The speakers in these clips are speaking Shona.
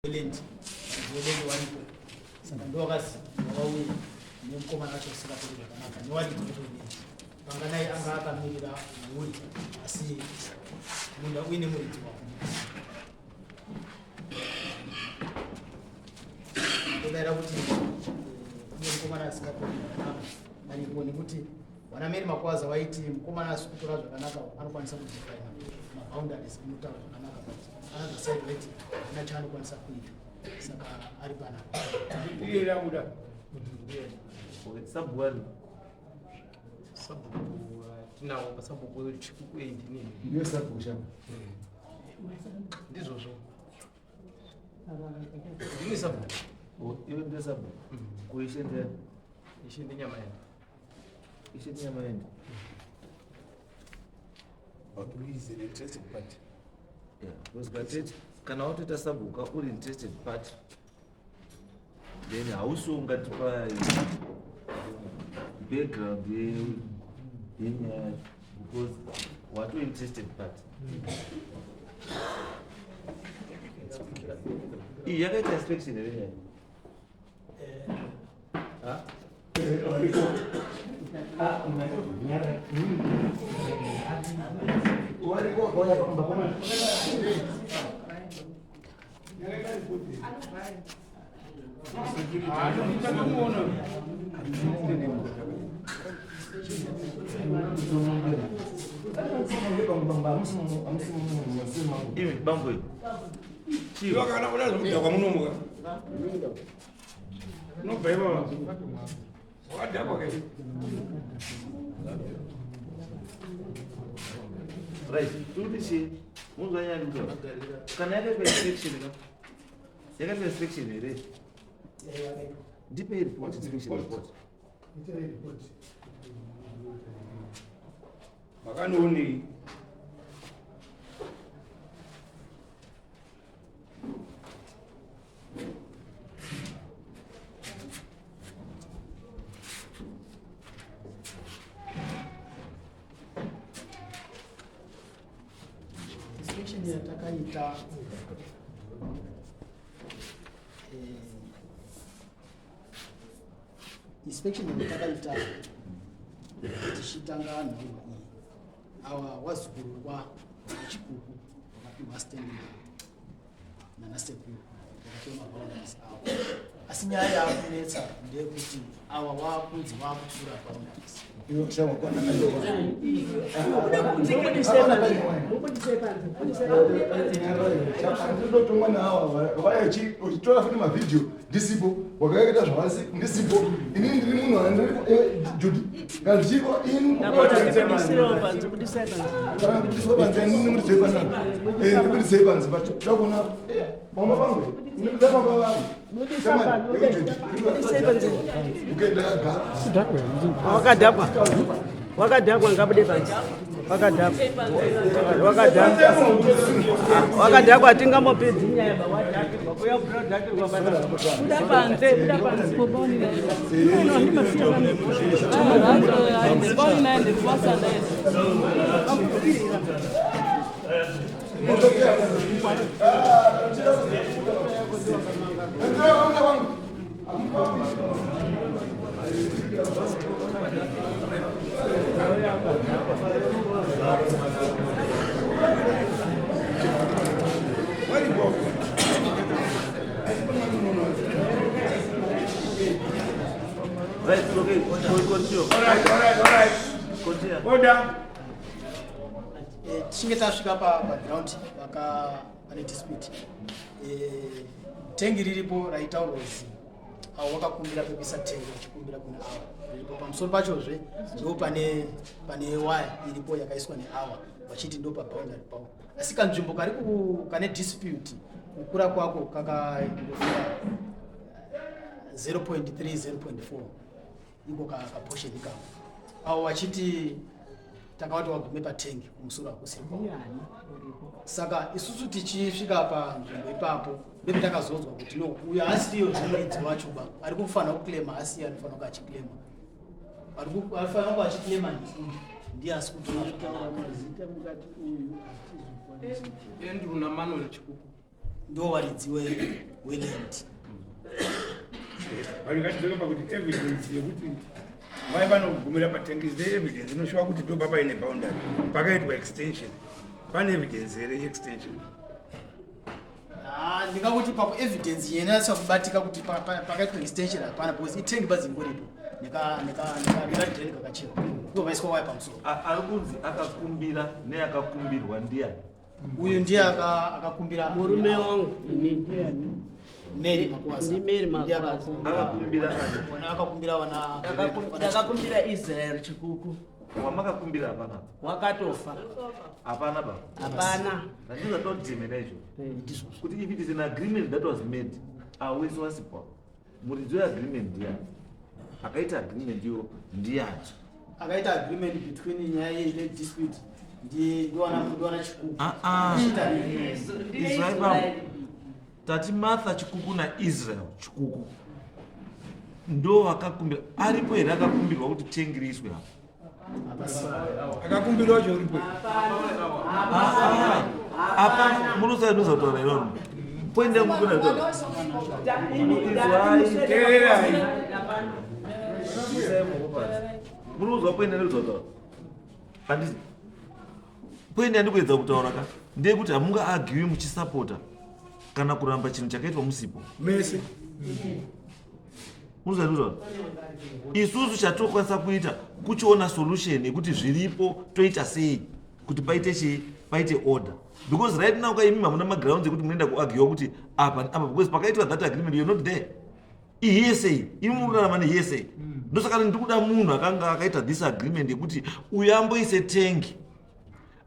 Land, weland waripo saka ndowakazi wakauya nemukomana wacho usingatori zvakanaka newaridzi wacho weland panganai anga akamirira mhuri asi munda uine muridzi wako todaira kuti eh, mukomana asingatori zvakanaka aripo nekuti Vana Mary Makwaza vaiti mukomana asi kutora zvakanaka anokwanisa kudefina maboundaries inotaura zvakanaka but another side vaiti haana chaanokwanisa kuita saka ari panapa. Iye yabuda. Sabhuku ari Sabhuku tinawo pasabhuku chikuku ndini. Ndiyo sabhuku shama. Ndizvozvo. Ndini sabhuku. Iwe ndiye sabhuku. Kuishe ndiye. Ishe ndinyama yenu. Ishe ndinyama yenu. But who is an interested party? Yeah, because gatete kana watoita sabhuku uri interested party then hausi ungatipa background yenyaya yacho because wato interested party. Iyi yakaita inspection here nyaya? Imi bambo iyi. Chii? Kana kuda zvekudhakwa munomuka. Unobva ipapa. Wakadhakwa ke. Right, tiri chii? Munzwa nyaya ndikuta. Kana yakaitwa inspection ka? Yakaitwa inspection here? Ndipe report, inspection report. Makanoonei? Inspection yatakaita inspection yatakaita tichitanga nhaurwa iyi awa wazukuru wachikuku wakapiwa standing nana sekuru vakapiwa maboundaries avo asi nyaya yakunetsa ndeyekuti awa wakunzi wakupfuura boundaries. Ndinotomwa nawa vaya uchitora futi mavhidhiyo ndisipo wakaita zvavasi ndisipo inini ndiri munhu andiri Judy kana ndichipo ini kana kubudiswa panze inini ndibudiswe panze eh ndibudiswe panze but ndakona mama vangu ndibudisa baba vangu Wakadhakwa, wakadhakwa, ngabude panze. Wakadhakwa, wakadhakwa, wakadhakwa, tingamopedzi nyaya ba wadhakirwa, kuya kudhakirwa bana. Buda panze, buda panze. Right, okay, continue. All right, all right, all right. Continue. Order. Tichinge tasvika paground vaka pane dispute, tengi riripo raitaurwa kuzi avo vakakumbira pekuisa tengi vachikumbira kuna awa riripo pamusoro pachozve ndo pane waya iripo yakaiswa neawa vachiti ndo paboundary pavo, asi kanzvimbo kari kane dispute kukura kwako kakangofika 0.3 0.4 iko kaportion ikako, avo vachiti takavati wagume patengi kumusoro hakusiri kwavo. Saka isusu tichisvika panzvimbo ipapo ndopetakazodzwa kuti no, uyo haasiriyo zvemuridzi wacho ba ari kufanira kuclaima, asiye anofanira kunge achiclaima, arifanira kunge achiclaima ndiuyu, ndiye asi kutora zvakanaka. Mazita mukati uyu hatizokwanisi. Andrew naManuel Chikuku. Ndo varidzi weland. Vanhu ngatidzoke pakuti evidence yekuti mai vanogumira patengi, is there evidence inoshuwa kuti ndo papaine boundary pakaitwa extension? Pane evidence here yeextension? Ah, ndingakuti papo evidence yenasa kubatika kuti pakaitwa extension hapana, because itengi bazingoripo nekadreni kakachekwa, iko vaiswa waya pamusoro. Ari kunzi akakumbira neakakumbirwa ndiani? Uyu ndiye akakumbira. Murume wangu ini. Mary Makwasa. Ndi Mary Ndiye Makwasa. akakumbira. Akakumbira ani? Wana akakumbira wana. Ndakakumbira Israel Chikuku. Wamakakumbira hapana? Wakatofa. Hapana ba? Hapana. Handizatodhemena izvo kuti if it is an agreement that was made, awese wasipo, muridzi weagreement ndiani? Akaita agreement iyo ndiani? Akaita agreement between nyaya ye dispute ndiwana Chikuku. Ah, ah. Achiita Izwai bambo, tati Martha Chikuku naIsrael Chikuku ndo vakakumbira. Aripo here akakumbirwa kuti tengi riiswe apa? Akakumbira wacho uripo? Apa munosainuza kutaura iroro, point yangu kuna kutaura. Izwai. Teererai. Isai maoko pasi. Muri kuzwa point yandikuedza kutaura? Handisi point yandikuedza kutaura ka, ndeyekuti hamunga argue muchisapota kana kuramba chinhu chakaitwa musipo. Mese. Muzvanizva, isusu chatokwanisa kuita kuchiona solution yekuti zviripo toita sei kuti paite chii, paite order, because right now kaimi hamuna magrounds ekuti munoenda kuarguwa kuti apa neapa, because pakaitwa that agreement you're not there. Ihearsay, imi muri kurarama nehearsay. Ndosaka ndiri kuda munhu akanga akaita this agreement yekuti uyu amboise tengi,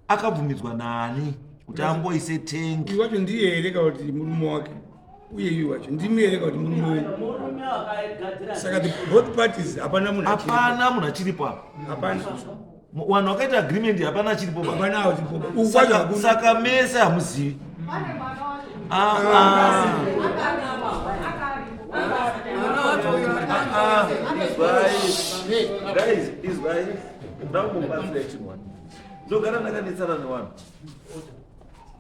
akabvumidzwa nani kuti amboise tengi? Uyu wacho ndiye here kana kuti murume wake? Uye iyu wacho ndimi here kana kuti murume wenyu? Murume wakagadzira. Saka both parties hapana munhu achiripo. Hapana munhu achiripo apa. Hapana. Vanhu vakaita agreement hapana achiripo ba. Hapana achiripo. Uku kwacho hakuna. Saka mese hamuzivi. Ah, ah. Ah, izwai guys, izwai, ndambobatsira chinhu wani. Ndogara ndakanetsana nevanhu.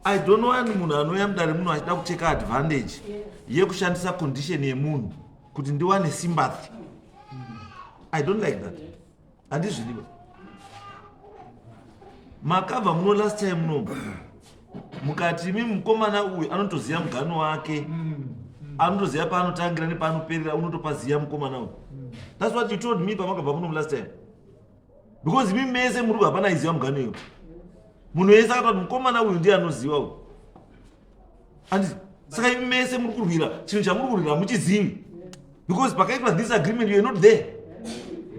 I don't want munhu anouya mudare muno achida kuteka advantage yekushandisa condition yemunhu kuti ndiwane sympathy. I don't like that, handizvidiba. Makabva muno last time muno mukati imi mukomana uyu anotoziva mugano wake, anotoziva paanotangira nepaanoperera, unotopaziva mukomana uyu. That's what you told me pamakabva muno last time, because imi mese muri hapana aiziva mugano iyo. Munhu wese akatoti mukomana uyu ndiye anoziva uyu, anditi? Saka imi mese muri kurwira chinhu chamuri kurwira hamuchizivi, because pakaitwa this agreement you are not there.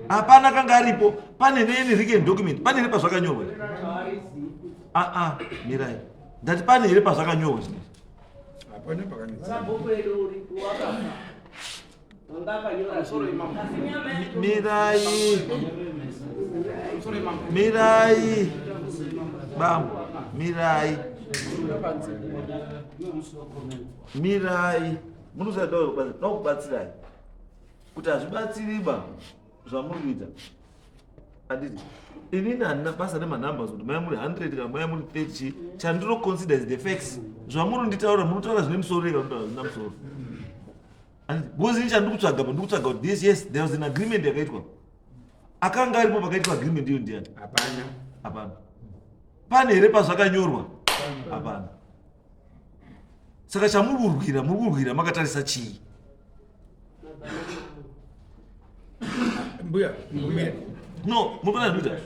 Hapana kanga aripo. Pane neni written document, pane here pazvakanyorwa? Aa, mirai, ndati pane here pazvakanyorwa zvinezvi? Hapana pakanetsa. Sabhuku edu uripo wakafa, wanga akanyora zvinhu. Mirai, mirai bambo, mirai, mirai. Munokubatsirai kuti hazvibatsiri ba zvamuri kuita, handiti? Inini handina basa nemanumbers kuti maya muri 100 kana maya muri 30. Chandinoconsider is the facts. Zvamuri nditaura, munotaura zvine musoro rega, munotaura zvina musoro, handiti? Because ini chandiri kutsvaga pa, ndiri kutsvaga kuti this, yes, there was an agreement yakaitwa. Akanga aripo pakaitwa agreement iyo ndiani? Hapana. Hapana. Pane here pazvakanyorwa? Hapana. Saka chamuri kurwira, muri kurwira makatarisa chii? Mbuya, mbuya. No, mukona ndikuita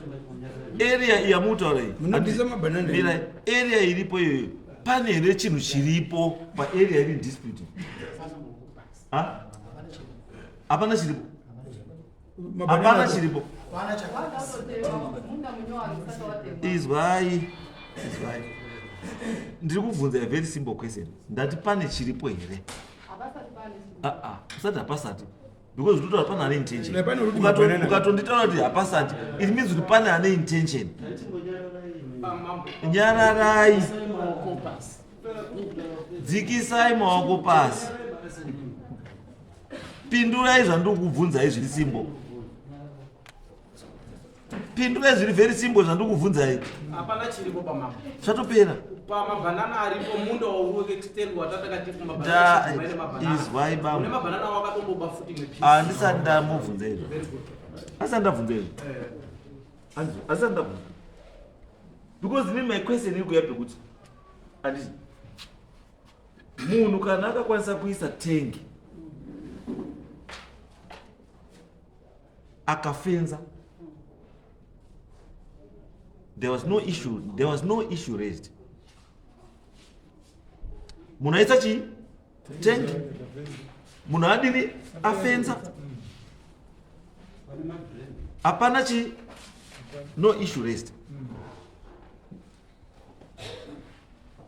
area iyi yamutaura iyi. Munobvisa mabhanana. Mirai, area iripo iyoyo, pane here chinhu chiripo paarea iri dispute? Ha? Hapana chiripo, hapana chiripo. Izwai, izwai, ndiri kubvunza a very simple question. Ndati pane chiripo here? Aa, usati hapasati, because utotaura pane ane intention. Ne, pane uri kuti mabhanana. Ukatonditaura kuti hapasati, it means kuti pane ane intention. Nyararai, dzikisai maoko pasi, pindurai zvandiri kubvunzai zviri simple. Pindurai zviri very simple zvandiri kuvhunzai. Hapana chiripo pamambo. Zvatopera. Pamabhanana aripo munda wauri watatakati kumabhanana. Izwai bambo. Une mabhanana wakatomboba futi imwe piece. Handisati ndamubvunza izvo. Asati ndabvunza izvo. Asati ndabvunza. Because ini my question iri kuya pekuti handiti munhu kana akakwanisa kuisa tengi akafenza there was no issue there was no issue raised munhu aisa chii tengi munhu adini afenza hapana chii no issue raised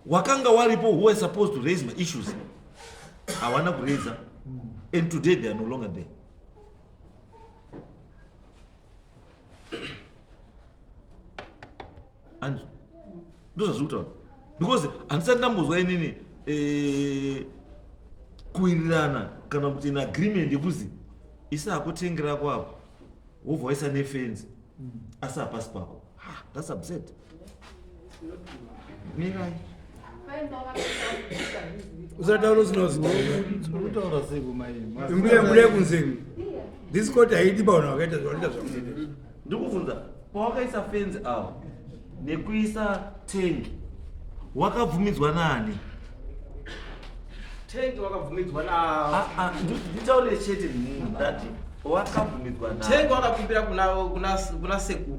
wakanga waripo who were supposed to raise my issues hawana kuraisa and today they are no longer there and ndozvazviri kutaura because handisati ndambozwa inini eh, kuwirirana kana kuti in agreement yekuzi isa akutengera kwako wobva waisa nefenzi asi hapasi pako that's absurd mirai usataura usina kutaura sei kumai mbuya mbuya kunze this court haidi pavanhu vakaita zvavanoita zvamunoita ndikubvunza pawakaisa fenzi awo nekuisa tengi wakabvumidzwa nani Tengi wakabvumidzwa na ah, ah, nditaurire chete munhu ndati wakabvumidzwa nani Tengi wakakumbira kuna kuna kuna sekuru.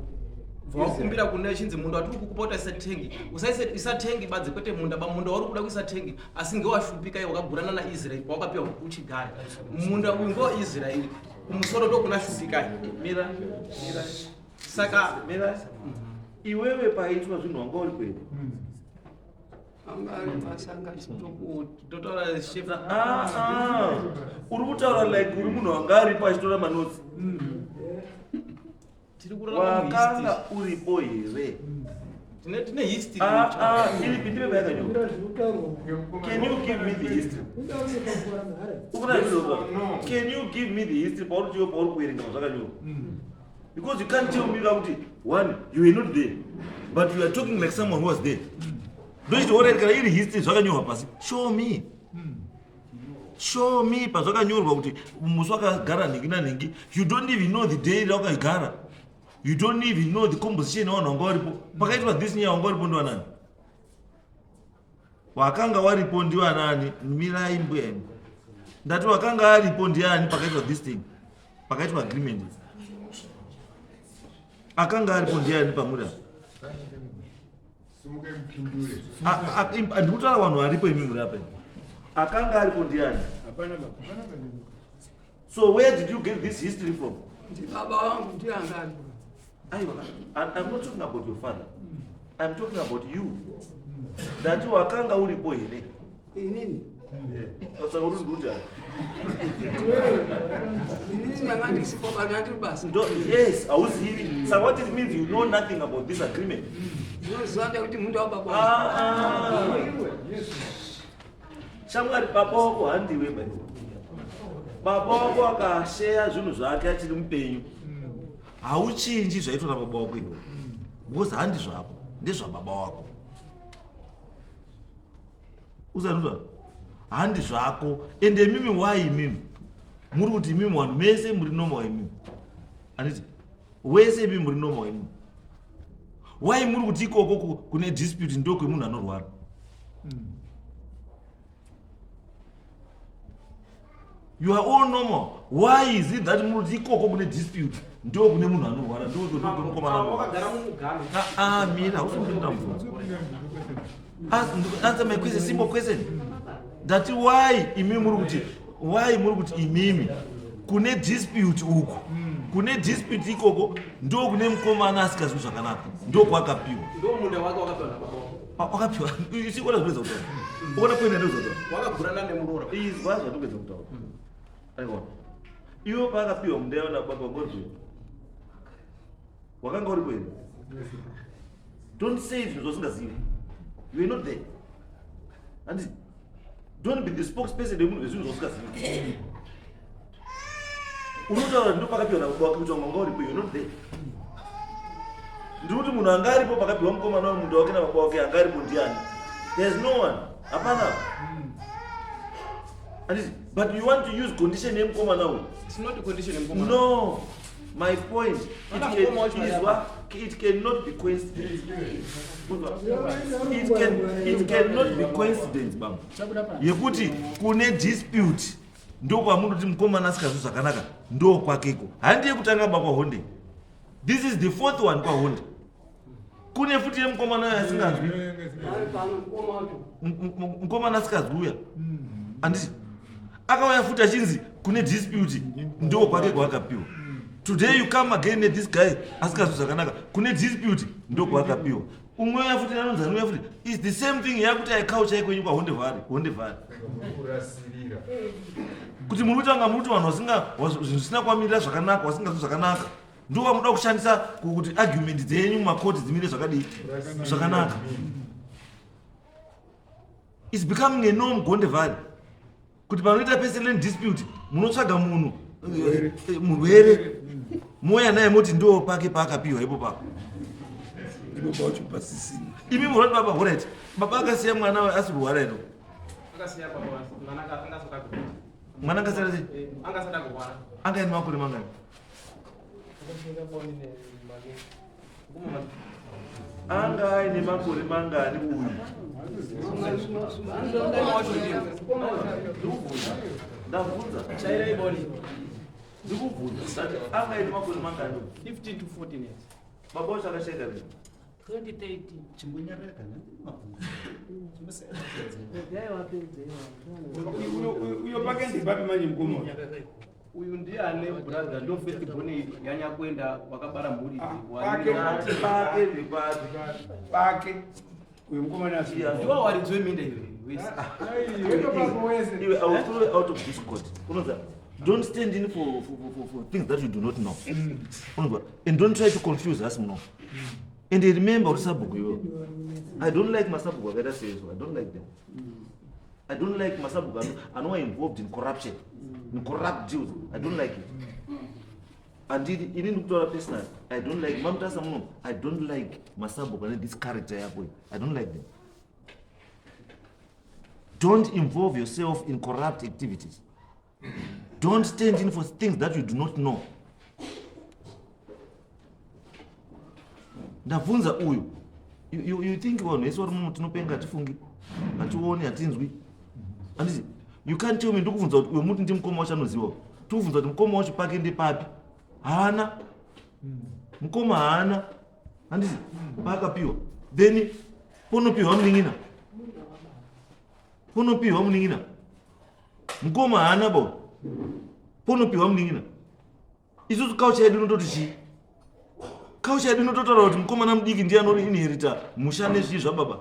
Wakumbira kune chinzi munda watiri kukupa kuti aise tengi. Usaise isa tengi badzi kwete munda ba munda wauri kuda kuisa tengi asi ngewashupika iwe wakagurana na Israel pawakapiwa uchigara. Munda uyu ngewa Israel kumusoro ndokuna shupikai. Mira, mira. Saka mira. Iwewe paitwa zvinhu wanga uri kwete. Ah, ah. Uri kutaura like uri munhu wanga aripo achitora manotsi. Wakanga uripo here? Tine history. Ah, ah, iripi ndipe payakanyorwa. Can you give me the history? Ukuna zvinhu Can you give me the history pauri tiyo pauri kuverenga zvakanyorwa? Because you can't tell me kuti one you were not there but you are talking like someone who was there. Ndochiti alright kana iri history zvakanyorwa pasi. Show me. Show me pazvakanyorwa kuti musi wakagara nhingi nanhingi. You don't even know the day rawakagara. You don't even know the composition yevanhu vanga varipo. Pakaitwa this nyaya vanga varipo ndivanani? Wakanga waripo ndivanani? Mirai mbuya imi. Ndati wakanga aripo ndiani pakaitwa this thing? Pakaitwa agreement. Akanga aripo ndiani pamuri apa? Ndikutaura vanhu varipo imi muri apa. Akanga aripo ndiani? Hapana baba. So where did you get this history from? Ndibaba wangu ndiye anga aripo. Aiwa, I'm not talking about your father. I'm talking about you. Ndati wakanga uripo here? Inini? Saka uri kuti Inini ndanga ndisipo baba ndiri basa. Ndo, yes, hauzivi. Saka what it means you know nothing about this agreement. Ndinoziva ndekuti munda wababa wangu. Ah, ah. Shamwari baba wako handiwe bai. Baba wako akasheya zvinhu zvake achiri mupenyu. Hauchinji zvaitwa nababa wako iwe. Because handi zvako, ndezvababa wako. Usanzwa? Handi zvako. Ende imimi why imimi? Muri kuti imimi vanhu mese muri normal imimi. Anditi wese imimi muri normal imimi. Why muri kuti ikoko kune dispute ndokwemunhu anorwara? You are all normal. Why is it that muri kuti ikoko kune dispute ndo kune munhu anorwara ndo kune mukomana anorwara? Ah, ah, mira, hausi kupinda mubvunzo. Answer my question, simple question. Ndati why imimi muri kuti why muri kuti imimi kune dispute uku kune dispute ikoko ndo kune mukomana asikazwi zvakanaka ndo kwakapiwa ndo munda wake wakapiwa nababa wako wakapiwa isikuona zvinoedza kutaura uona kuenda ndozvataura wakagurana nemuroora izwa zvatopedza kutaura aiwa iwe paakapiwa munda yaona baba ngozvi wakanga uripo here don't say zvinhu zvausingazivi you are not there and don't be the spokesperson yemunhu wezvinhu zvausingazivi unotaura ndo pakapiwa nababa wake kuti wanga uripo you are not there. Ndiri kuti munhu anga aripo pakapiwa mukomana uyu munda wake nababa wake anga aripo ndiani? There's no one. Hapana. Anditi, but you want to use condition yemukomana uyu. It's not condition yemukomana. No. My point. It Pana can, mukoma wacho izwa, it cannot be coincidence. It can, it cannot be coincidence, bambo. Yekuti kune dispute ndokwamunoti mukomana asikazwi zvakanaka ndokwakeko. Handiye kutanga ba kwaHonde. This is the fourth one kwaHonde. Kune futi yemukomana uyo asinganzwi. Ari pano mukoma wacho. Mukomana asikazwi uya. Handiti akauya futi achinzi kune dispute ndo kwake kwaakapiwa. Today you come again ne this guy asikazwi zvakanaka kune dispute ndo kwaakapiwa. Umwe uya futi anonzi ani uya futi is the same thing yakuti aikaucha kwenyu kwaHonde Valley, Honde Valley. Kurasirira. Kuti muri kutanga muri kuti vanhu vasinga zvinhu zvisina kuvamirira zvakanaka vasingazwi zvakanaka ndo vamuda kushandisa kuti argument dzenyu mumakoti dzimire zvakadii zvakanaka. It's becoming a norm Gonde Valley kuti panoita pese land dispute munotsvaga munhu murwere mouya naye moti ndo pake paakapiwa ipo papo. Ipo pacho pasisina. Imi munoti baba horait baba akasiya mwana we asi kurwara ino. Akasiya baba mwana angasada kurwara. Mwana angasada sei? Angasada kurwara. Anga ine makore mangani? Anga aine makore mangani uyu? Ndabvunza. Chairai boni. Ndikubvunza. Ndati anga aine makore mangani uyu? 15 to 14 years. Baba wacho akashaika rini? 2013. Chimbonyarara kana mabvunzo. Regai wapedze iwawo. Uyo pake ndepapi manje mukoma uyu? Uyu ndiye ane brother ndo first born yanyakwenda wakabara mhuri idzi. Pake. Pake ndepapi? Pake. Uyu mukomana asi. Ndiwo waridzi weminda iyo wese. Iwe, I will throw you out of this court. Unonzwa? Don't stand in for things that you do not know. Unonzwa? And don't try to confuse us muno. And remember kuti sabhuku iwewe. I don't like masabhuku akaita seizvo. I don't like them. I don't like masabhuku anova involved in corruption, in corrupt deals. I don't like it. Andidi, ini ndikutaura personally. I don't like Mamutasa muno. I don't like masabhuku ane this character yako iyi. I don't like them. Don't involve yourself in corrupt activities. Don't stand in for things that you do not know. Ndabvunza uyu. You think vanhu vese vari muno tinopenga hatifungi, hationi, hatinzwi. Handiti, you can't tell me ndikubvunza kuti uyu muti ndi mukoma wacho anoziva. Tikubvunza kuti mukoma wacho pake ndepapi. Haana. Mukoma haana. Handiti, paakapiwa. Then ponopiwa munin'ina. Ponopiwa munin'ina. Mukoma haana bo. Ponopiwa munin'ina. Isusu culture yedu inototi chii? Culture yedu inototaura kuti mukomana mudiki ndiye anoinherita musha nezvii zvababa.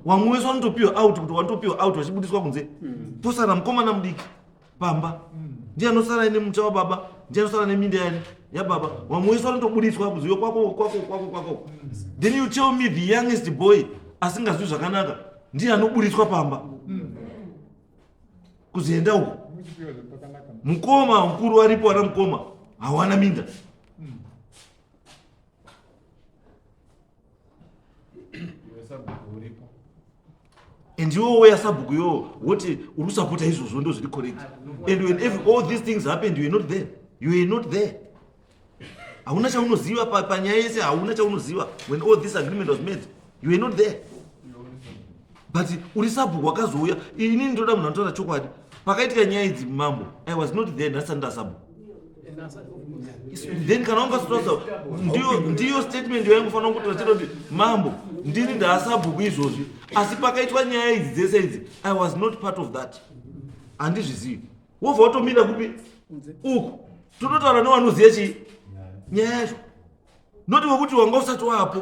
Wamwe wese wanotopiwa out kuti wanotopiwa out vachibudiswa kunze. Posara mukomana mudiki pamba. Ndiye anosara ine musha wababa, ndiye anosara neminda yani yababa. Wamwe wese wanotobudiswa kuziwe kwako kwako kwako kwako. Then you tell me the youngest boy asingazwi zvakanaka ndiye anoburitswa pamba. Kuzoenda uko. Mukoma mukuru aripo ana mukoma hawana minda. And iwe wouya sabhuku iwewe woti uri kusapota izvozvo ndo zviri correct. And when all these things happened, you were not there. You were not there. Hauna chaunoziva panyaya yese, hauna chaunoziva. When all this agreement was made, you were not there. But uri sabhuku wakazouya. Inini ndoda munhu anotaura chokwadi. Pakaitika nyaya idzi mambo, I was not there, ndasati ndasabhuku. Then kana ungazotaura ndiyo statement yaingofanira kutotaura chete kuti mambo ndini ndaasabhuku izvozvi, asi pakaitwa nyaya idzi dzese idzi I was not part of that, handizvizivi. Wobva watomira kupi uku, tototaura newanoziva chii nyaya yacho, not wekuti wanga usati waapo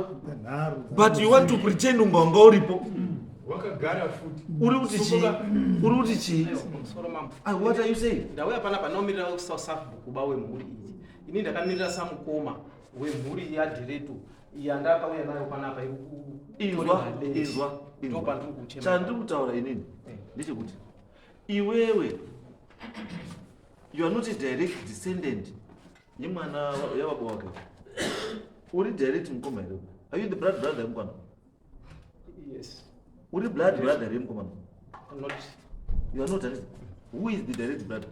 but you want to pretend unga wanga uripo. Wakagara futi. Uri kuti chii? Uri kuti chii? Musoro mambo. What are you saying? Ndauya panapa ndinomirira sabhuku ba wemhuri iyi. Ini ndakamirira samukoma wemhuri yaDhiretu yandakauya nayo panapa iri Izwa, izwa, Ndo pandiri kuchema. Chandiri kutaura inini ndechekuti iwewe you are not a direct descendant yemwana yababa wake. Uri direct mukoma here? Are you the blood brother yemukwana? Yes. Uri blood brother here mukomana? Not. You are not handiti? Who is the direct brother?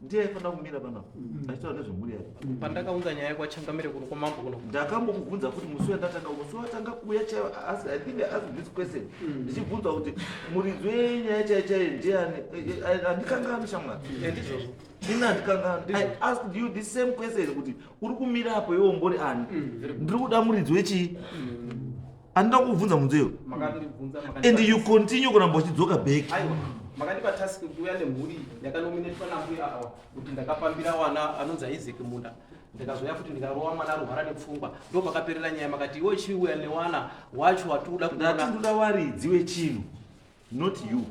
Ndiye aifanira kumira panapa achitaura nezvemhuri yake. Pandakaunza nyaya kwachangamire kuno kwamambo kuno. Ndakambokubvunza futi musi wandatanga musi watanga kuuya chaiwo I think I asked this question ndichibvunza kuti muridzi wenyaya chaiyo chaiyo ndiani. Handikangani shamwari. Ndizvozvo. Ini handikangani. I asked you the same question kuti uri kumira apo iwe umbori ani? Ndiri kuda muridzi wechii? Handina kukubvunza mubvunzo iwo. Makandibvunza, And makandipa you continue kuramba uchidzoka back. Aiwa, makandipa task kuuya nemhuri yakanominetwa nambuya awa kuti ndakapambira wana anonzi Isaac Munda. Ndikazoya futi ndikarowa mwana arwara nepfungwa. Ndo pakaperera nyaya makati iwe chiuya newana wacho watoda kuona. Ndati ndoda waridzi wechinhu, not you.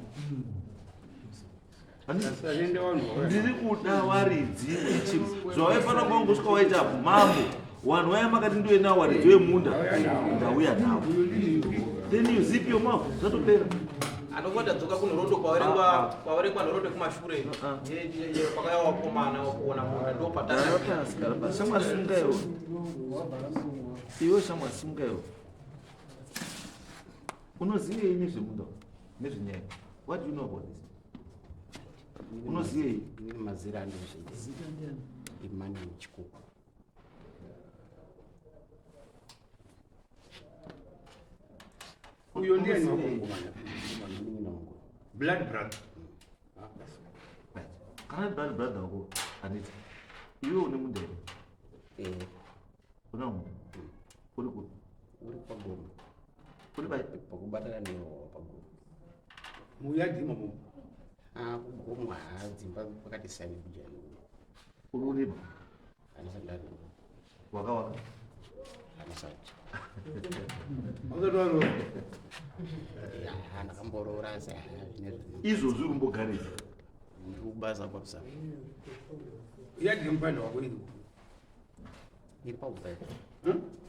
Asarende vanhu vauya. Ndiri kuda waridzi wechinhu. Zvawaifanira kunge wangosvika waita mambo. Vanhu vaya makati ndiwe nawo waridzi wemunda. Ndauya nawo. Then you zip your mouth. Zvatopera. Anonga tadzoka kunhoroondo kwaverengwa kwaverengwa nhoroondo kumashure. Kwakauya wakomana wakuona munda ndo patanga. Gara pasi, gara pasi. Shamwari simuka iwe. Iwe shamwari simuka iwe. Unozivei nezvemunda? Nezvenyaya? What do you know about this? Unozivei? Ini mazira andozviita. Emmanuel Chikuku. Uyo ndiani wako Unozivei? mukomana? Munin'ina wangu. Blood brother. Right. Kana blood brother wako handiti. Iwe une munda here? Una munda? Uri kupi? Uri pagomo. Uri pai? Pakubatana newo pagomo. Muyadhi imomo. Ah, kugomo haa dzimba kwakati siyane kujani. Uri urima? Handisati ndarima. Wakawaka? Handisati. Hausati waroora? Ah, ndakamboroora asi zvinezvi. Izvozvi uri kumbogarisa? Ndiri kubasa kwabasa. Yadhi yemupanda wako iri kupi? Iri paumba.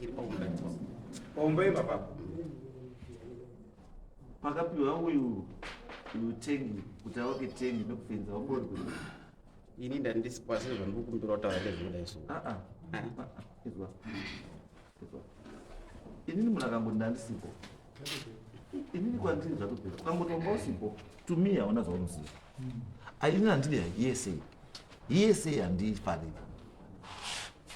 Iri paumba. Paumba ipapapo. Pakapiwa uyu uyu tengi kuti awake tengi nekufenza wangori kuti. Ini ndandisipo asi zvandiri kukumbira kutaura ndezvekudai so. Ah ah. Izwa. Izwa. Inini munhu akangoti ndandisipo. Inini kwandiri zvatopera. Ukangoti wanga usipo, to me hauna zvaunoziva. Inini handidi hearsay. Hearsay handifariri.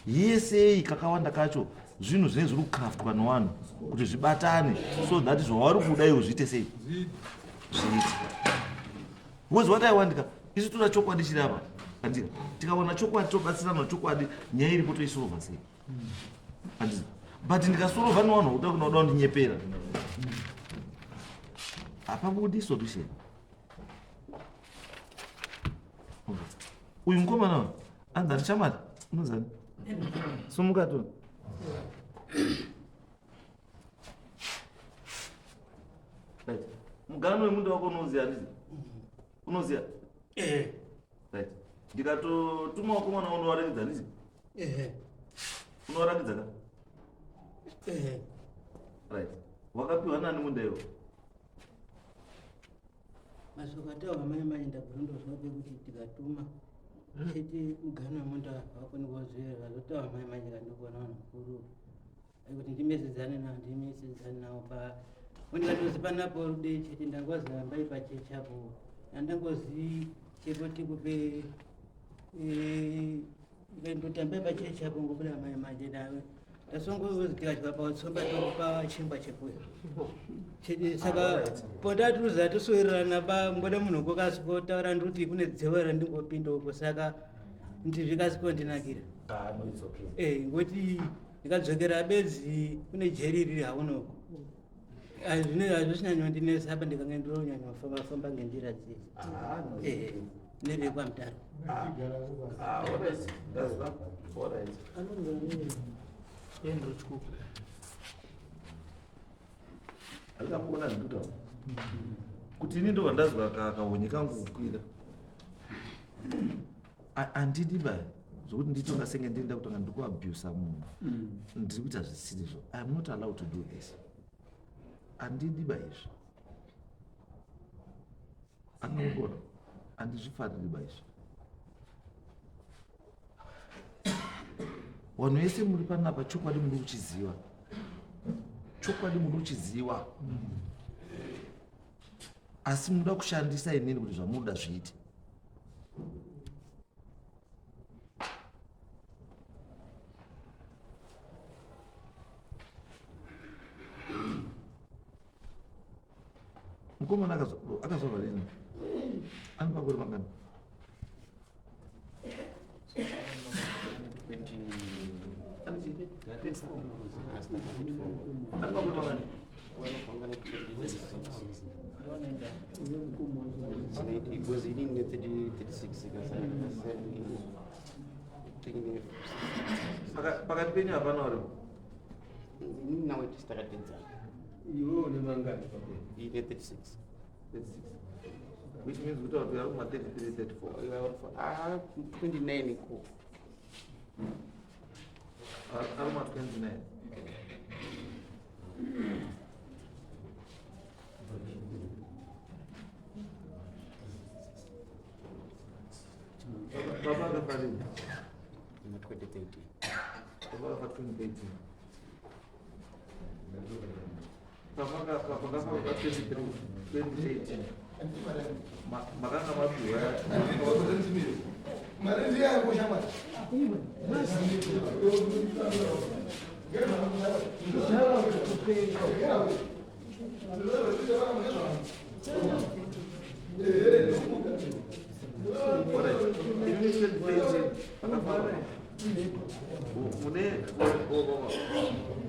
Hearsay kakawanda kacho zvinhu zvinenge zviri kucraftwa nevanhu kuti zvibatane so that zvavari kuda iwo zviite sei? Zviite. Because what I want ka, isu toda chokwadi chiri apa. Handika. Tikawana chokwadi tobatsirana chokwadi nyaya iripo toisolva sei? Handika. But ndikasolva nevanhu vakuda kuda kundinyepera. Hapabudi solution. Uyu mukomana uyu anzi ati shamwari unozani? Sumuka tu. Right. Mugano wemunda wako unoziya handiti? Unoziya? Right. Ndikatotuma vakomana unovaratidza handiti? Unovaratidza ka? Right. Wakapiwa nani munda iwo? Mashoko ataurwa manje manje ndabvundozwa pekuti tikatuma chete mugano wemunda wakoni kuzoyerwa zvotaurwa manje manje kandikuona vanhu vakuru kuti ndimesidzane navo ndimesidzane navo pa ndikatozi panapo rude chete ndangozi rambai pachechi apo andangozi chepo tikupe ndotambai pachechi apo ngobuda manje manje nawe tasongozi tikadya patsomba tokupa chingwa chekuya chete. Saka pondatuza tosoererana ba ngoda munhu kokasikotaura ndikuti kune dzewa randingopinda uko saka ndizvikasiko-ndinakira. Ah, no, it's okay. Ngoti ndikadzokera bedzi kune jeri riri haunoko hazvisinanyondinesa apa ndikange ndonyanyofamba famba ngenjira dzidzi. Ah, no. Nerekwamutaro. Ah, all right. Ndazwa. All right. Andrew Chikuku. Handingamboona zvinotaura. Kuti ini ndobva ndazwa kahonye kangu kukwira. Handidi ba zvokuti nditonga senge ndinoda kutanga ndiri kuabusa munhu. Ndiri kuita zvisirizvo. I am not allowed to do this. Handidi ba izvi. Andinokuona. Handizvifariri ba izvi. Vanhu vese muri panapa chokwadi muri kuchiziva. Chokwadi muri kuchiziva. Asi munoda kushandisa inini kuti zvamunoda zviite. Mukomana akazvarwa rini? Ane makore mangani? Ane makore mangani? Pakati penyu hapana uripo? Inini nawe tisi takatedzana. Iwe une mangani pape? Ine 36. 36. Which means kuti watu yari kuma 33 34. Iwe uri ah 29 ko. Ari kuma 29. Baba akafa rini? Muna 2013. Baba akafa 2013. Baba akafa 23 2018. Makanga mapiwa Mari ndiyako shamwari. Alright. Inini 2013 pakafa mune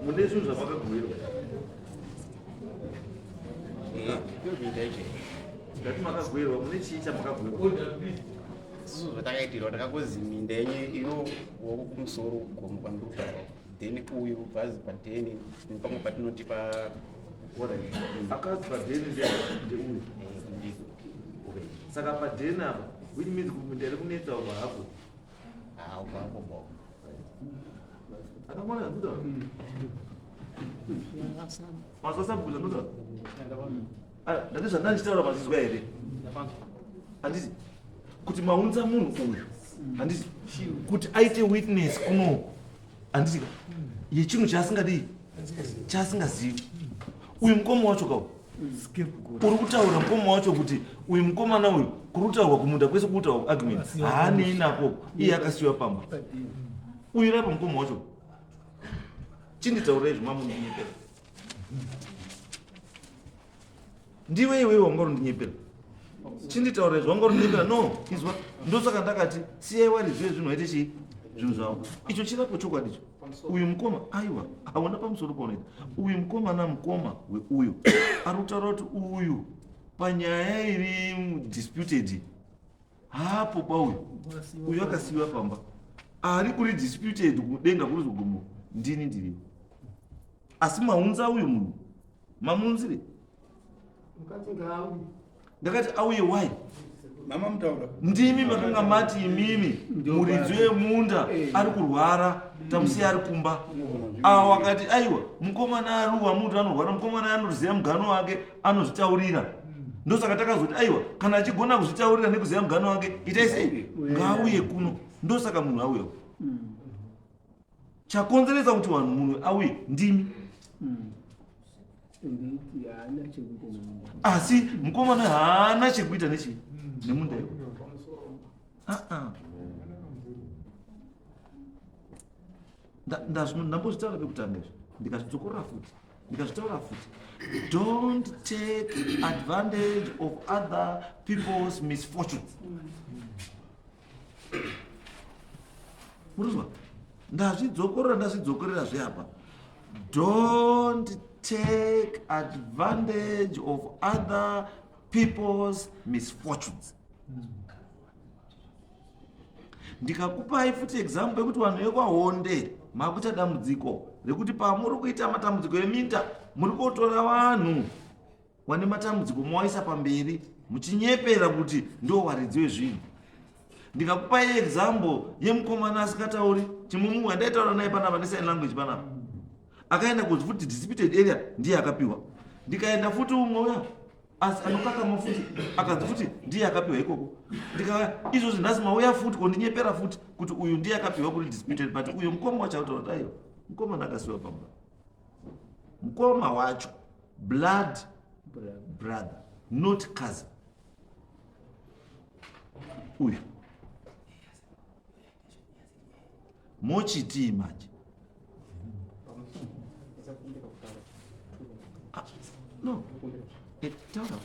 mune zvinhu zvamakagoverwa. Ndati makagoverwa mune chii chamakagoverwa? Isusu zvatakaitirwa takakozi minda yenyu iyo woko kumusoro kugomo kwandiri kutaura then uyu bvazi padheni nepamwe patinoti pa Alright. Akazi padheni ndeuyu. Saka padheni apa which means kuminda iri kunetsa ubva hapo. Ah, ubva hapo bo. Akamona ndoda. Mazwa sabhuku ndoda. Ah, ndati zvandandichitaura mazizwa here? Handiti kuti maunza munhu uyu. Handiti kuti aite witness kuno. Handiti yechinhu chaasingadii chaasingazivi. Uyu mukoma wacho kawo uri kutaura mukoma wacho kuti uyu mukomana uyu kuri kutaurwa kumunda kwese kuri kutaurwa argument haanei nako iye akasiyiwa pamba uyu rapa mukoma wacho chinditaurai zvimamundinyepe Ndiwe iwewe wanga uri Chinditaura izvo wanga uri no izwa ndosaka ndakati siyai wari zviye zvinhu waite chii zvinhu zvavo icho chirapo chokwadi icho uyu mukoma aiwa hauna pamusoro paunoita uyu mukoma namukoma weuyu ari kutaura kuti uyu panyaya iri disputed haapo pauyu uyu akasiyiwa pamba ari kuri disputed kudenga kuri zogomo ndini ndiripo asi maunza uyu munhu mamunzire ndakati auye why mama mutaura ndimi makanga mati imimi muridzi wemunda eh. ari kurwara tamusiya ari kumba awo wakati aiwa mukomana aruwa muti anorwara mukomana anoziva mugano wake anozvitaurira ndosaka takazoti aiwa kana achigona kuzvitaurira nekuziva mugano wake itai sei ngaauye kuno ndosaka munhu auya chakonzeresa kuti vanhu munhu auye ndimi asi mukomana haana chekuita nechii nemunda iwo ah, ah. Ndambozvitaura pekutanga izvi ndikazvidzokorora futi ndikazvitaura futi don't take advantage of other people's misfortunes murikuzwa ndazvidzokorora ndazvidzokorera zve apa don't take advantage of other people's misfortunes ndikakupai futi example yekuti vanhu vekwahonde makuita dambudziko rekuti pamuri kuita matambudziko eminda muri kotora vanhu wane matambudziko mowaisa pamberi muchinyepera kuti ndo waridzi wezvinhu ndikakupai example yemukomana asikatauri chimumumwe andaitaura naye panapa nesign language panapa akaenda kuzi futi disputed area ndiye akapiwa ndikaenda futi umwe uya Asi anokakama futi akanzi futi ndiye akapiwa ikoko. Ndikauya izvozvi nhasi mauya futi kondinyepera futi kuti uyu ndiye akapiwa kuri disputed, but uyu mukoma wacho akutaura kuti aiwa, mukomana akasiwa pamba. Mukoma wacho blood brother, not cousin. Uyu mochitii manje? Ah, no. Taura.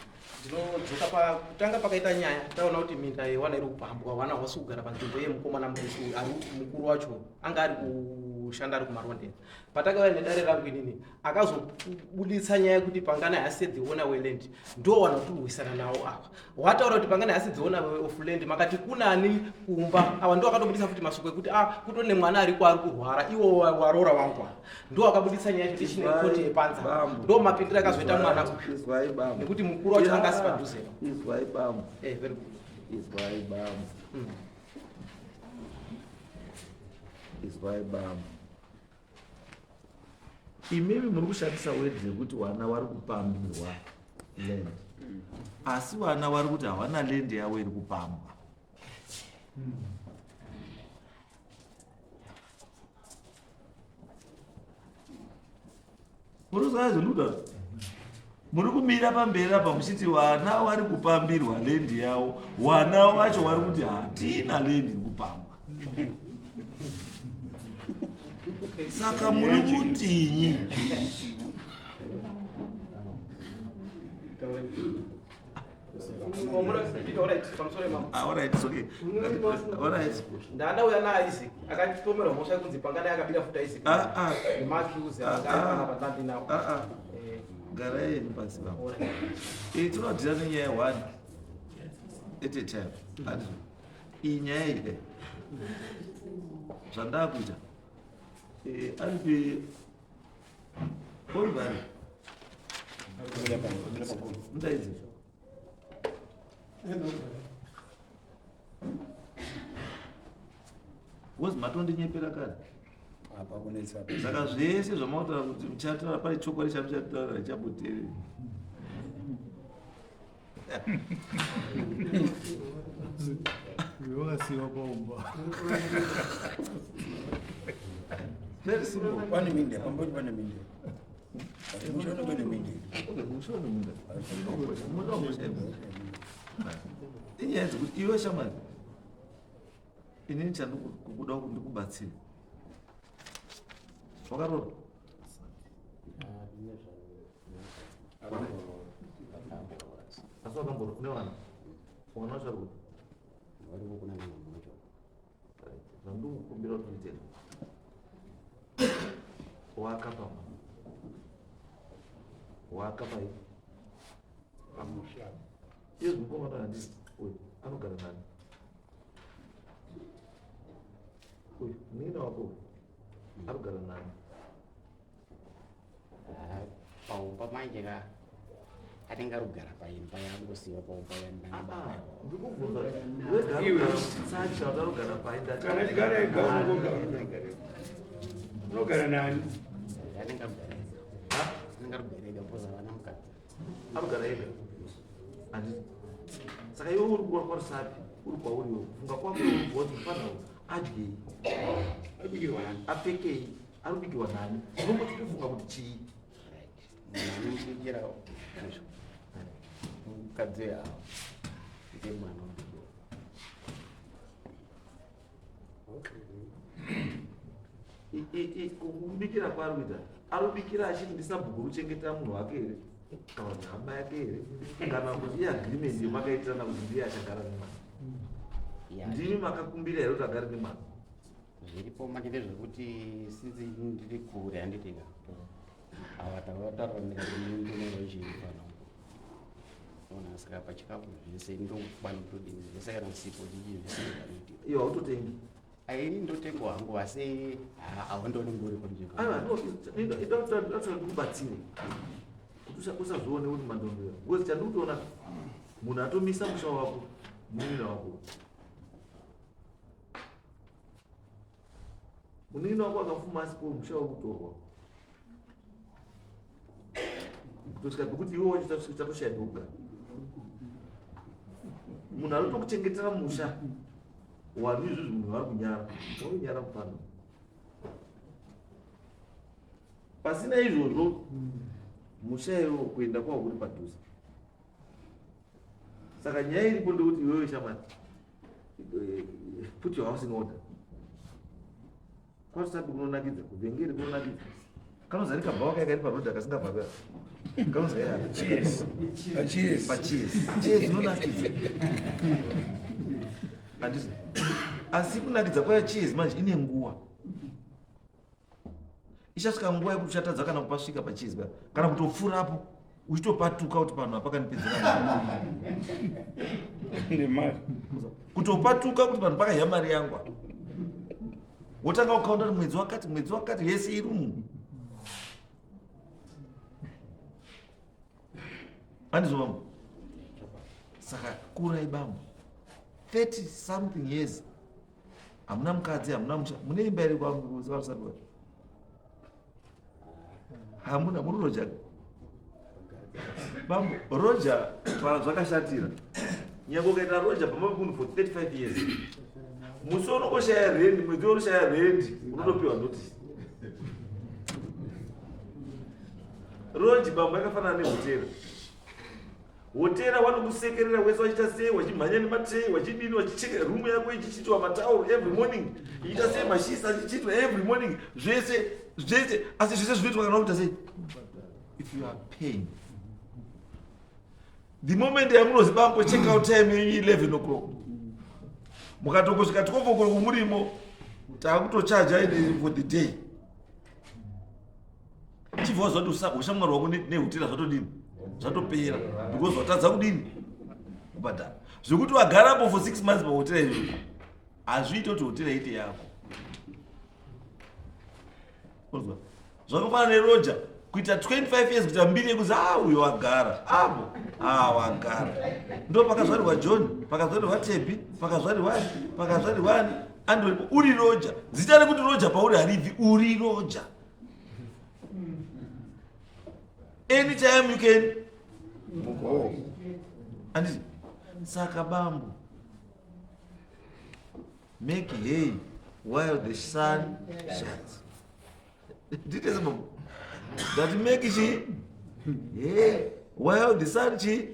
Ndinodzoka pakutanga pakaita nyaya. Taona kuti minda yewana iri kupambwa, wana hwasi kugara panzvimbo yemukomana mudiki uyu ari mukuru wacho anga ari kushanda ari kumarondera. Patakauya nedare rangu inini, akazobuditsa nyaya yekuti Pangana hasi the owner weland. Ndo vanhu vatirwisana nawo ava. Wataura kuti Pangana hasi the owner of land, makati kunani kumba. Ava ndo akatobuditsa futi mashoko ekuti a kutone mwana ariko ari kurwara, iwo waroora wangu ava. Ndo akabuditsa nyaya yacho tichine koti yepanza. Ndo mapindiro akazoita mwana uyu. Izwai bambo. Nekuti mukuru wacho anga asi padhuze. Izwai bambo. Very good. Izwai bambo. Izwai bambo. Imimi muri kushandisa wedhi yekuti wana wari kupambirwa land, asi wana wari kuti hawana land yavo iri kupambwa. Muri kuzwa zvinoda? Muri kumira pamberi apa muchiti wana wari kupambirwa land yavo, wana wacho wari kuti hatina land iri kupambwa. Saka muri kutinyi? Ah, all right, it's okay. All right. Ndandauya naIsaac akatipomerwa mhosva yekunzi Pangana yakabira futi Isaac. Ah, ah. Nemaaccuser Ah, anga ari ah. panapa ndandinawo. Ah, ah. Garai henyu pasi baba. Tinodhira nenyaya one at a time. Handizvo? Iyi nyaya iyi zvandakuita, aripi Oliver? Mudaidze. Wozi matondinyepera kare. Apa kunetsa. Saka zvese zvamautaura kuti muchataura, pane chokwadi chamuchataura chabutereri. Wakasiwa paumba. Very simple. Pane minda, pamboti pane minda. Mushono pane minda. Mushono munda. Munda wamusha. Inyaya dzekuti iwe shamwari, inini chandikuda kuti ndikubatsire. Wakarora? Asi wakamboro une vana? Mwana wacho ari kupi? Variko kuna mama wacho. Zvandikukumbira kuti uite, waka pamba, waka pai Pamusha. Iye mukomana handisi uyu anogara nani? Uyu munin'ina wako uyu arikugara nani? Ah, paumba manje ka anenge ari kugara paimba yangosiwa paumba yandanga. Ndikubvunza wega sacha kuti arikugara pai. Kana chigara ega unongogara. Unogara nani? Anenge ari kugara ega. Anenge ari kugara ega because havana mukadzi. Arikugara ega, handiti? Saka iwe uri kuwa kwaRusapi, uri kwauriwo, kufunga kwako iwe uri kuti mufanira adyei? Arikubikirwa nani? Apfekei? Ari kubikirwa nani? Unomboti kufunga kuti chii? Munhu anomubikira izvo mukadzi yavo ndiye mwana mudiki. Kubikira kwaari kuita, ari kubikira achiti ndisabhuku ruchengeta munhu wake here, kana kuti hama yake here, kana kuti iagreement yemakaitirana kuti ndiye achagara nemwana? Ndimi makakumbira here kuti agare nemwana? Zviripo manje ndezvekuti since ndiri kure, handitika ava tavataura ndinorochiifana ona. Saka pachikafu zvese ndokwana kutodini zvese, kana sipo chichi zvese ndokanoitika. Iwe hautotengi? Aini ndotengwa hangu, asi hawandioni ngori panzvimbo. Aiwa, ndikubatsire kuti usazvione uri mandondera, because chandikutoona, munhu atomisa musha wako munin'ina wako. Munin'ina wako akafuma asipo, musha wakutorwa kutosvika pekuti iwe wacho chatoshaya pekugara. Munhu ari kutokuchengetera musha wanhu izvozvi munhu vari kunyara, vari kunyara mufana. Pasina izvozvo musha iwo kuenda kwawo kuri padhuze. Saka nyaya iripo ndekuti iwewe shamwari, put your house in order. Kwarusape kunonakidza, kuvhengeri kunonakidza. Kanozari kabhawa kaya kari paroad akasingavharwi apa. Kanozari apa. Cheers. Pacheers. Pacheers. Cheers inonakidza. Handizvo. Asi kunakidza kwayo cheers manje ine nguwa. Ichasvika nguva yekuti uchatadza kana kupasvika pacheers paya. Kana kutopfuurapo uchitopatuka kuti panhu apa pakanipedzera Nemari. Kutopatuka kuti panhu pakadya mari yangu apa. Wotanga kukaunda kuti mwedzi wakati, mwedzi wakati, yese iri umu. Handizvo bambo? Saka kurai bambo. 30 something years. Hamuna mukadzi, hamuna musha. Mune imba iri kwaRusape? Hamuna, muri roja. Bambo, roja zvakashatira. Nyange ukaita roja pamba pemunhu for 35 years. Musi unongoshaya rendi, mwedzi unoshaya rendi, unotopiwa notice. Roji bambo yakafanana nehotera. Hotera wanokusekerera wese wachiita sei, wachimhanya nematrei, wachidini, wachicheka room yako ichichitwa matauro every morning, ichiita sei mashisa achichitwa every morning, zvese zvese, asi zvese zvinoitwa kana wakuita sei? If you are paying. The moment yamunozi bambo check out time yenyu 11 o'clock. Mukatongosvika 12 o'clock murimo, takutochaja for the day. Chibva waziva kuti ushamwari hwako nehotera zvatodini? Zvatopera because watadza kudini? Kubhadhara. Zvekuti wagarapo for 6 months pahotera iyoyo. Hazviite kuti hotera iite yako. Unzwa? Zvakafanana neroja kuita 25 years kuita mbiri yekuzi uyo wagara apo, wagara. Ndo pakazvarirwa John, pakazvarirwa Tebi, pakazvarirwa ani, pakazvarirwa ani, andoripo uri roja. Zita rekuti roja pauri haribvi, uri roja. Anytime you can go. Anditi saka bambo, make hay while the sun shines. Ndite bambo. That make chi hay while the sun chi.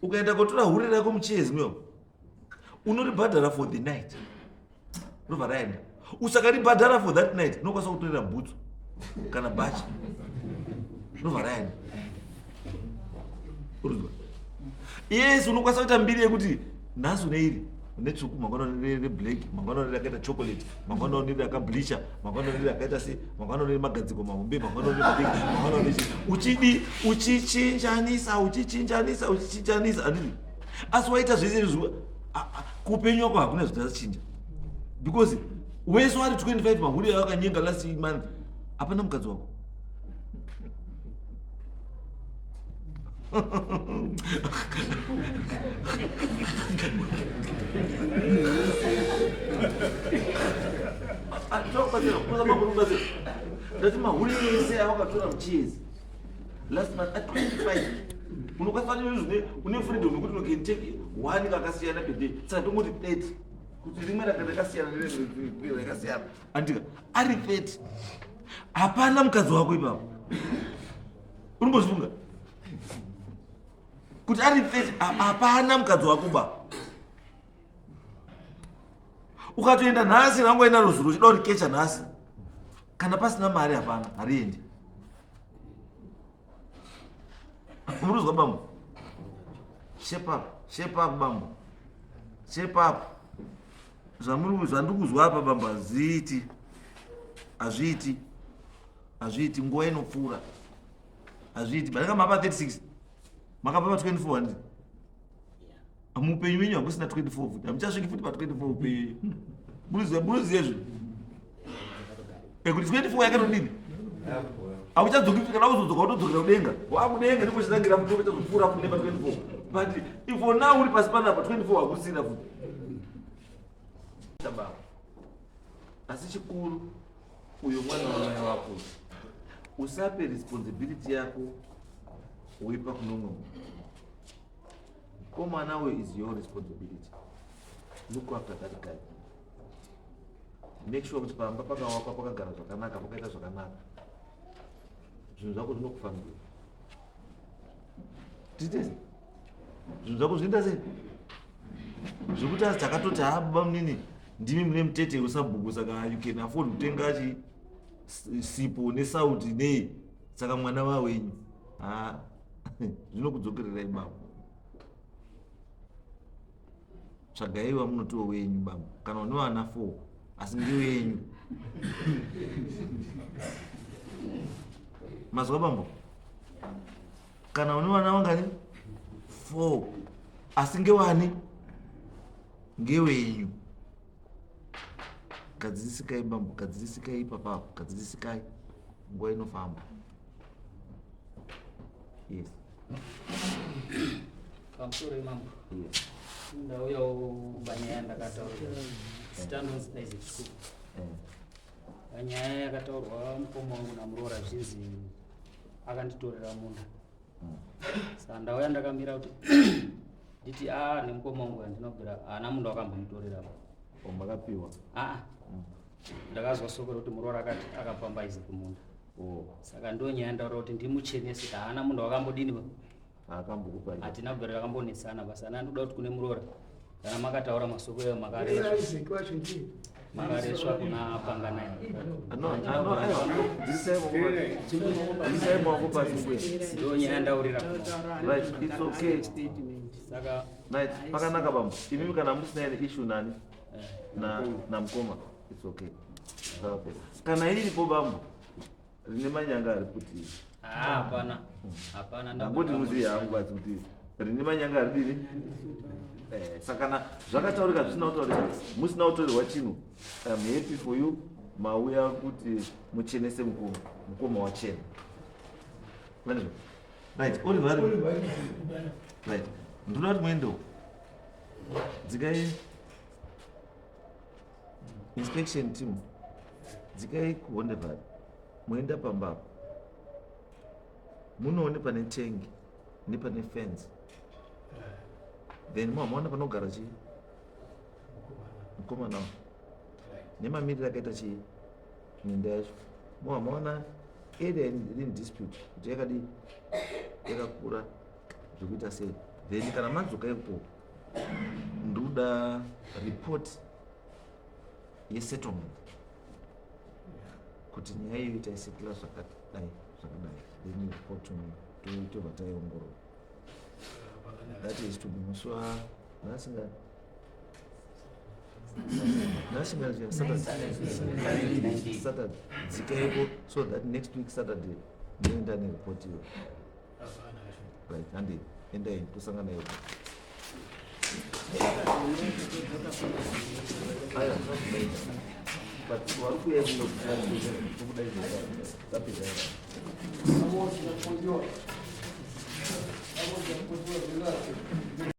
Ukaenda kotora hure rako muchezi mwewo, unoribhadhara for the night. Robva raenda. Usakaribhadhara for that night, unokwanisa kutorera bhutsu kana bhachi. Robva raenda. Urikuzwa? Yes, unokwanisa kuita mbiri yekuti nhasi une iri, une tsvuku, mangwana une reblack, mangwana une rakaita chocolate, mangwana une rakableacher, mangwana une rakaita sei, mangwana une magadziko mahombe, mangwana une madiki, mangwana une chii. Uchidi, uchichinjanisa, uchichinjanisa, uchichinjanisa, handiti? Asi waita zvese izvi, kuupenyu wako hakuna zvichachinja. Because wese wari 25 mahuri awakanyenga last month, hapana mukadzi wako. Ndati mahuri ese awakatora muchiezi last month at 25 unokwanisa une une freedom yekuti you can take one kakasiyana per day, saka tongoti 30 kuti rimwe rakasiyana nerimwe rakasiyana, andika ari 30 hapana mukadzi wako ipapo. Unombozvifunga kuti ari 30 hapana mukadzi wako ba. Ukatoenda nhasi rangoenda ruzuro uchida kurikecha nhasi, kana pasina mari hapana, hariendi. Muruzwa bambo? Shape up, shape up bambo, shape up. Zvandiri kuzwa apa bambo hazviiti, hazviiti, hazviiti. Nguva inopfuura, hazviiti. Barika mapa 36, makapa pa 24 handiti? Muupenyu wenyu hakusina 24 futi, hamuchasviki futi pa 24 upenyu wenyu. Muruziva, muruziva izvo ekuti 24 yakatodini, hauchadzoki futi. Kana uzodzoka utodzokera kudenga, wakudenga ndipo chitangira futi, uchazopfuura futi nepa 24. But if for now uri pasi panapa 24 hakusina futi baba. Asi chikuru uyo mwana wamai wako, usape responsibility yako woipa kunomwe munhu. Mukomana uyu is your responsibility. Look after that guy. Make sure kuti pamba pakawakwa pakagara zvakanaka, pakaita zvakanaka. Zvinhu zvako zvinokufambira. Titese. Zvinhu zvako zvinoita sei? Zvekuti asi takatoti ha baba munini ndimi mune mutete wesabhuku saka you can afford kutenga chi sipo nesauti nei saka mwana wawenyu. Ha zvinokudzokererai baba. Tsvagai wamunotiwo wenyu baba kana une vana 4 asi ndewenyu. Mazwa bambo? Kana une vana vangani? 4 asi ngewani? Ngewenyu. Gadzirisikai bambo, gadzirisikai ipapapo, gadzirisikai. Nguva inofamba. Yes. Pamusoro imambo. Yes. Ndauyawo panyaya ndakataura. Zita ndonzi Isaac Chikuku. Panyaya yakataurwa mukoma wangu namuroora zvinzi akanditorera munda. Saka ndauya ndakamira kuti nditi a nemukoma wangu andinobvira haana munda wakambomutorera. Makapiwa? Aa. Ndakazwa soko rekuti muroora akati akapamba Isaac munda. Oh. Saka ndo nyaya ndaura kuti ndimuchenese haana munhu wakambodini ba. Akambokupa. Hatina kubvira takambonetsana basi. Ana ndoda kuti kune muroora kana makataura masoko eyo makareswa. Isaac wacho ndiye. Makareswa kuna Panganai. No, no, aiwa. Dzisai maoko pasi mbuya. Ndo nyaya ndaurira. Right, it's okay. Saka Right, pakanaka bambo. Imimi kana musina any issue nani? Na na mukoma. It's okay. Zvakapera. Kana iripo bambo rine manyanga ari kuti ah hapana. Hapana ndangoti muziye hangu basi kuti rine manyanga ari dini. Saka kana zvakataurika zvisina kutaurika musina kutorerwa chinhu, I'm happy for you. Mauya kuti muchenese mukoma, mukoma wachena. Vanizvo. Right, Oliver. Right. Ndinoda kuti muende uko. Dzikai inspection team. Dzikai kuHonde Valley. Moenda pamba apo. Munoone pane tank nepane fence. Then maona panogara chii? Mukomana. Nemamiriro akaita chii? Minda yacho. Maona area iri in dispute kuti yakadii? Yakakura zvekuita sei? Then kana madzoka ikoko ndoda report yesettlement kuti nyaya iyo taisettle zvakadai zvakadai, then you report to me tobva taiongorora. That is to be musi wa nhasi ngani? Nhasi ngani? Saturday. Saturday. Dzikaiko so that next week Saturday ndoenda nereport iyo. Right, handi endai tosangana ikoko. Aya, but vari kuuya kuno kudai tapedza.